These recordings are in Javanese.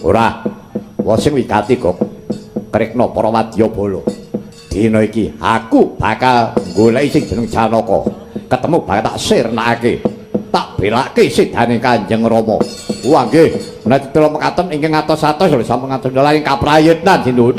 Ora. Wa sing wigati kok. Krekna para wadyabala. Dina iki aku bakal goleki sing jeneng Janaka. Ketemu bakal tak sirnakake. Tak belake sidane Kanjeng Rama. Wah nggih, menawi tetela mekaten ingkang atos-atos lho sampun ngatos ing kaprayitnan sinuwun.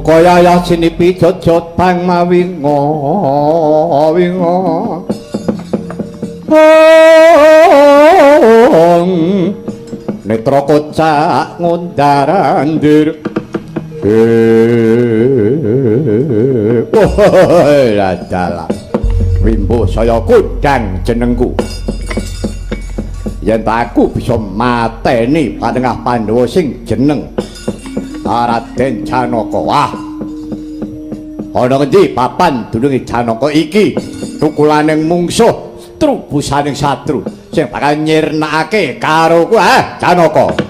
Kaya sinipi jojot bang mawinga winga netra kocak ngundar-andir. Dalah wimbo saya kondang jenengku yen aku bisa mateni panengah Pandhawa sing jeneng Raden Janaka. Wah, ana ngendi papan dununge Janaka iki? Tukulaning mungsuh, trubusaning satru sing bakal nyirnakake karo ku, ah Janaka.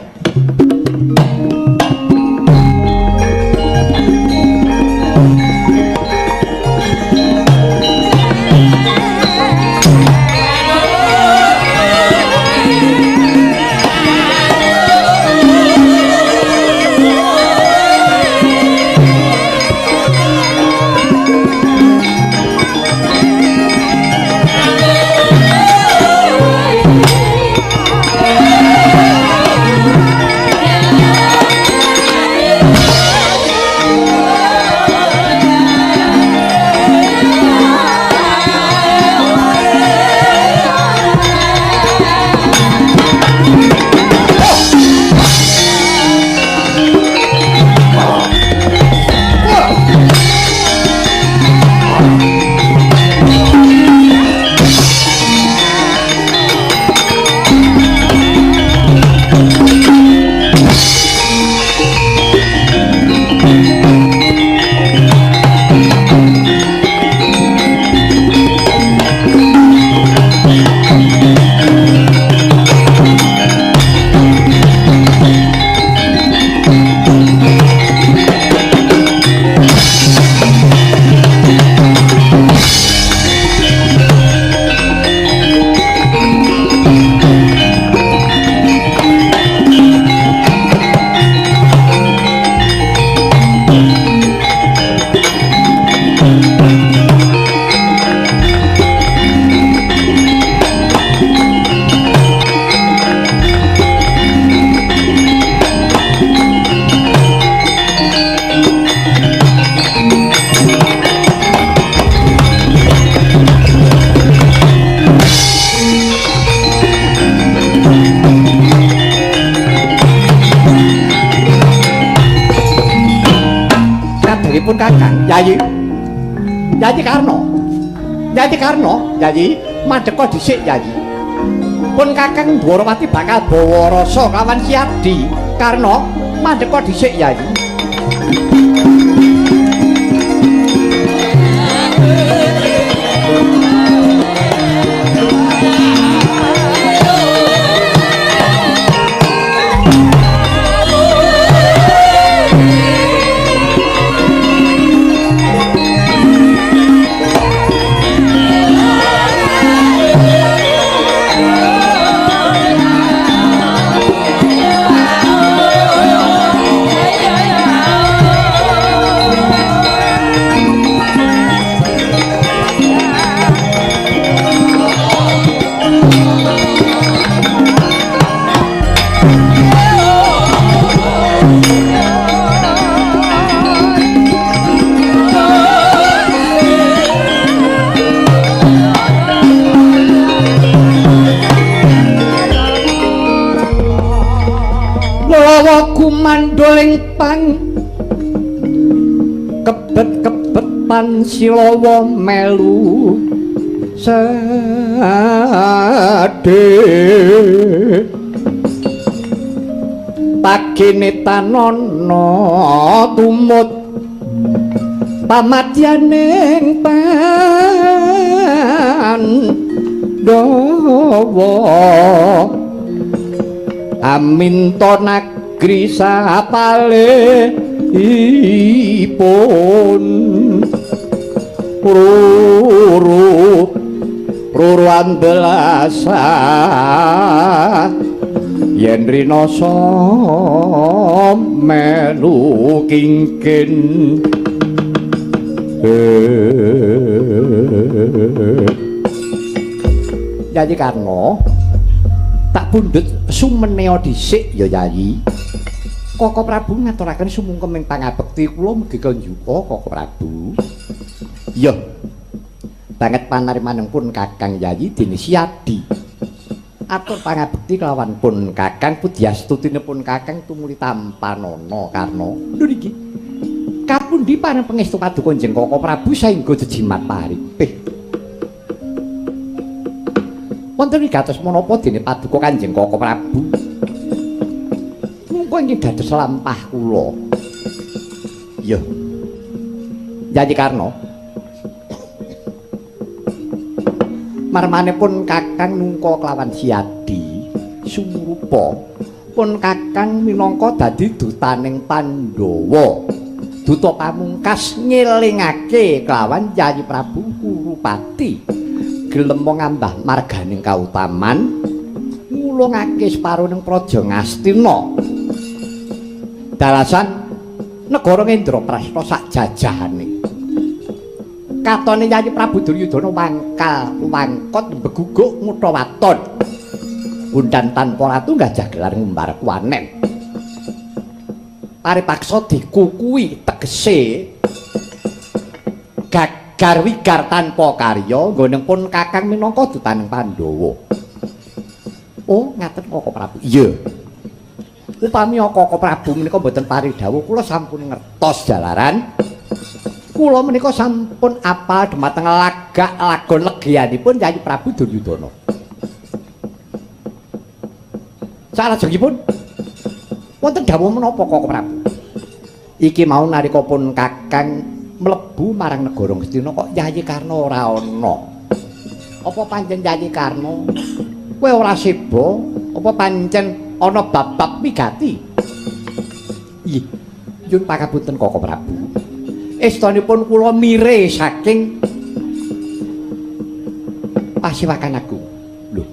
Pun Kakang, Yayi. Yayi Karna. Yayi Karna, Yayi, madheka dhisik Yayi. Pun Kakang Dwarawati bakal bawa rasa kawan Siadi. Karna, madheka dhisik Yayi. Kumandoling pang kebet-kebet pan silawa melu sade pagene tanana tumut pamadyaning Pandhawa aminta negri sapalihipun ruru ruru andelasa yen rinasa melu kingkin. Yayi Karna, tak pundhut sumenea dhisik ya Yayi. Koko Prabu ngaturaken sumungkeming pangabekti kula mugi kanjuka Koko Prabu. Iya. Banget panarimanipun Kakang Yayi dene Siadi. Atur pangabekti kelawan pun Kakang pudyastutinipun Kakang tumuli tampanana Karna. Lho niki. Kapundi pareng pangestu paduka Kanjeng Koko Prabu saengga jejimat paripih. Wonten wigatos menapa dene paduka Kanjeng Koko Prabu? Mungko inggih dados lampah kula. Iya. Yayi Karna. Marmanipun Kakang nungka kelawan Siadi sumurupa pun Kakang minangka dadi dutaning Pandhawa. Duta pamungkas ngelingake kelawan Yayi Prabu Kurupati. Gelem ngambah marganing kautaman ngulungake separuning praja Ngastina. Dalasan negara Ngendraprasta sak jajahane. Katone Yayi Prabu Duryudana wangkal wangkot mbeguguk ngutha waton. Undhan tanpa ratu gajah gelar ngumbar kuwanen. Paripaksa dikukui tegese gagar wigar tanpa karya nggone pun Kakang minangka dutaning Pandhawa. Oh, ngaten Koko Prabu. Iya. Upami Koko Prabu menika mboten paridhawuh kula sampun ngertos jalaran. Kula menika sampun apal dhumateng lagak lagon legianipun Yayi Prabu Duryudana. Salajengipun wonten dawuh menapa Koko Prabu? Iki mau nalika pun Kakang mlebu marang negara Ngastina kok Yayi Karna ora ana. Apa pancen Yayi Karna kowe ora seba? Apa pancen ana bab-bab wigati? Ih, nyuwun pangapunten Koko Prabu. Estonipun kula mire saking Pasewakan Agung. Lho.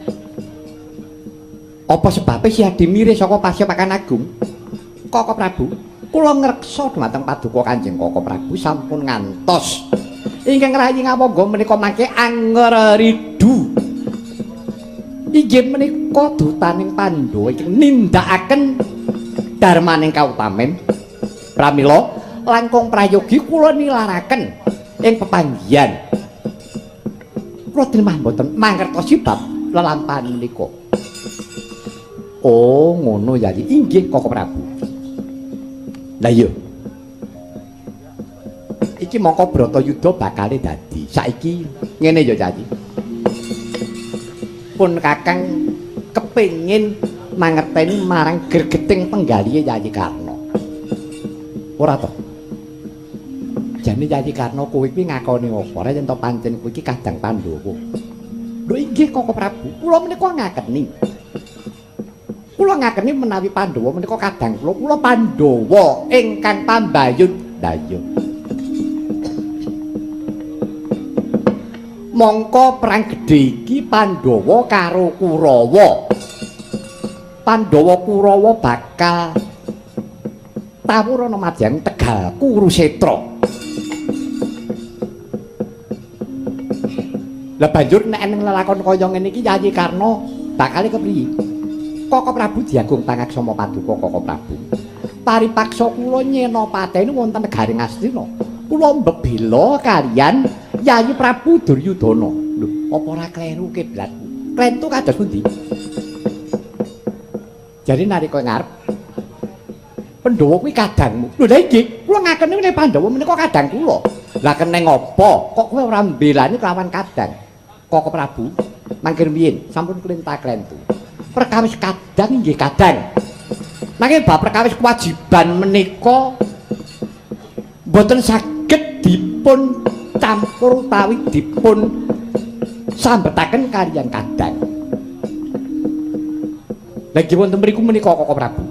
Apa sebabe Siadi mire saka Pasewakan Agung? Koko Prabu, kula ngreksa dhumateng paduka Kanjeng Koko Prabu sampun ngantos. Ingkang rayi ngawangga menika mangke angreridu. Inggih menika dutaning Pandhawa ingkang nindakaken darmaning kautamen. Pramila langkung prayogi kula nilaraken ing pepanggihan. Kula trimah mboten mangertosi bab lelampahan menika. Oh, ngono Yayi. Inggih Koko Prabu. Lah iya. Iki mongko Bratayuda bakale dadi. Saiki ngene ya, Caci. Pun Kakang kepengin mangerteni marang gregeting penggalihe Yayi Karna. Ora to? Jane Yayi Karna kowe kuwi ngakoni apa? Ora yen to pancen kowe iki kadang Pandhawa. Lho inggih Koko Prabu, kula menika ngakeni. Kula ngakeni menawi Pandhawa menika kadang kula, kula Pandhawa ingkang pambayun. Lha iya. Mongko perang gedhe iki Pandhawa karo Kurawa. Pandhawa Kurawa bakal tawur ana madyaning Tegal Kurusetra. Lah banjur nek eneng lelakon kaya ngene iki Yayi Karna bakale kepriye? Koko Prabu diagung pangaksama paduka Koko Prabu. Paripaksa kula nyena pateni wonten negari Ngastina. Kula mbebela kaliyan Yayi Prabu Duryudana. Lho, apa ora kleru kiblatku? Klentu kados pundi? Jare nalika ngarep Pandhawa kuwi kadangmu. Lho lha inggih, kula ngakeni nek Pandhawa menika kadang kula. Lah keneng apa? Kok kowe ora mbelani kelawan kadang? Koko Prabu, mangkir riyin sampun klenta-klentu. Perkawis kadang inggih kadang. Nanging bab perkawis kewajiban menika mboten saged dipun campur utawi dipun sambetaken kaliyan kadang. Lah nggih wonten mriku menika Koko Prabu.